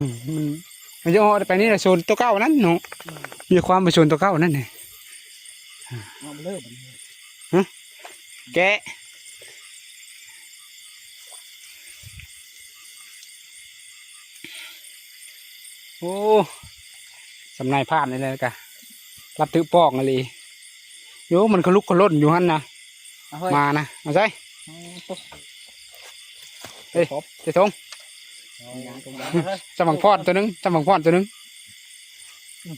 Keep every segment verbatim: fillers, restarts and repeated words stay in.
อืมมันมันจะออกไปนี่แหละโซนตัวเก่านั่นเนาะ มีความไปโซนตัวเก่านั่นนี่ เอาไปเลยบัดนี้ ฮะ แกะ โอ้ สำนายพรานนี่เลยกะ รับถือป้องอะไร โย มันขลุกขล่นอยู่หั่นนะ เอาเฮ้ย มานะ เอาใส่ เอาตุ๊ก เอ้ย ครับ เจ้าทง เอาอย่างตรงนั้นเลย จำบังพอดตัวหนึ่ง จำบังพอดตัวหนึ่ง อืม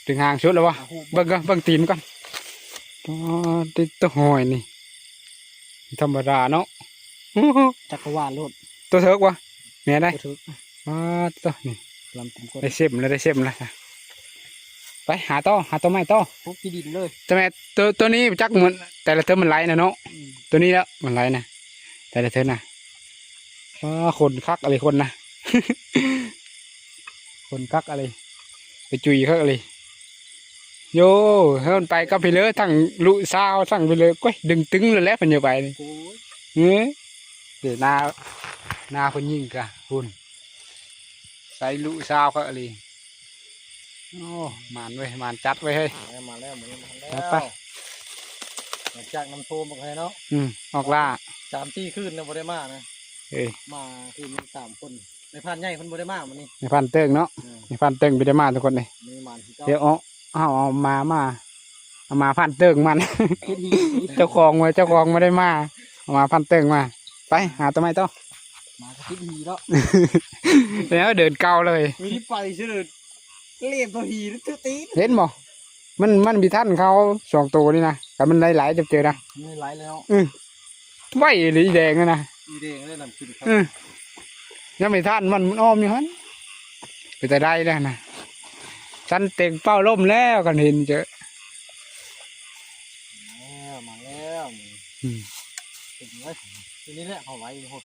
ถึงห่างสุดแล้ววะ เอาหู เบิ่งก่อน เบิ่งตีนก่อน อ๋อ ติดตัวหอยนี่ ธรรมดาเนาะ จักรวาลโลด ตัวเถิกวะ แม่นได้ บ่ถืก มาตัวนี่ ลำเต็มก้น ได้เส้มแล้ว ได้เส้มแล้ว ไปหาต่อ หาต่อไม้ต่อ พวกขี้ดินเลย แต่แม่ตัว ตัวนี้จักเหมือน แต่ละเทิ่นมันไหลนะเนาะ อืม ตัวนี้แล้วมันไหลนะ แต่ละเทิ่นนะ อ๋อ คนคักอะไรคนนะ คนคักอะไร ไปจุยคักอะไร โย เฮ้ยมันไปก็ไปเลย ทั้งลุซาว ทั้งไปเลย ก้อย ดึงตึงเลยแหละ เพิ่นจะไปนี่ โอ้ย เอ้ย เดี๋ยวหน้า หน้าเพิ่นยิงกะ หุ่น ใส่ลุซาวเขาอีหลี โอ้ หมานเว้ย หมานจัดเว้ยเฮ้ย มาแล้ว มาแล้ว มื้อนี้มาแล้ว ไป หลังจากน้ำท่วมบักไห้เนาะ อืม ออกล่า สามสี่คืนแล้วบ่ได้มานะ เอ้ย มาคืนนี้สามคน นายพรานใหญ่เพิ่นบ่ได้มามื้อนี้ นายพรานเติ่งเนาะ อืม นายพรานเติ่งบ่ได้มาทุกคนเลย มีหมานคือเก่า เดี๋ยวเอา เอา เอามา มา เอามาพรานเติ่งมัน เฮ็ดหี เจ้าของไว้ เจ้าของบ่ได้มา เอามาพรานเติ่งมา ไป หาต้นไม้ต่อ หมากะติดหีเนาะ แล้วเดินเก่าเลย มีที่ไปซื่อ เล่นตัวหีหรือตัวตีน เห็นบ่ มัน มันมีท่านเขาสองตัวนี่นะ แต่มันหลายๆ จะเจอนะ มันหลายแล้ว อืม ไว้เลยอีแดงนั่นนะ อีแดงเลยนำกินครับ อืม ยังไม่ท่านมัน มันอ้อมอยู่หั่น ไปแต่ได้แล้วนะ สันเต็งเป้าล่มแล้วกันเห็นเจอ มาแล้ว มาแล้ว อืม ถึงแล้ว ทีนี้แหละเขาไว้โหด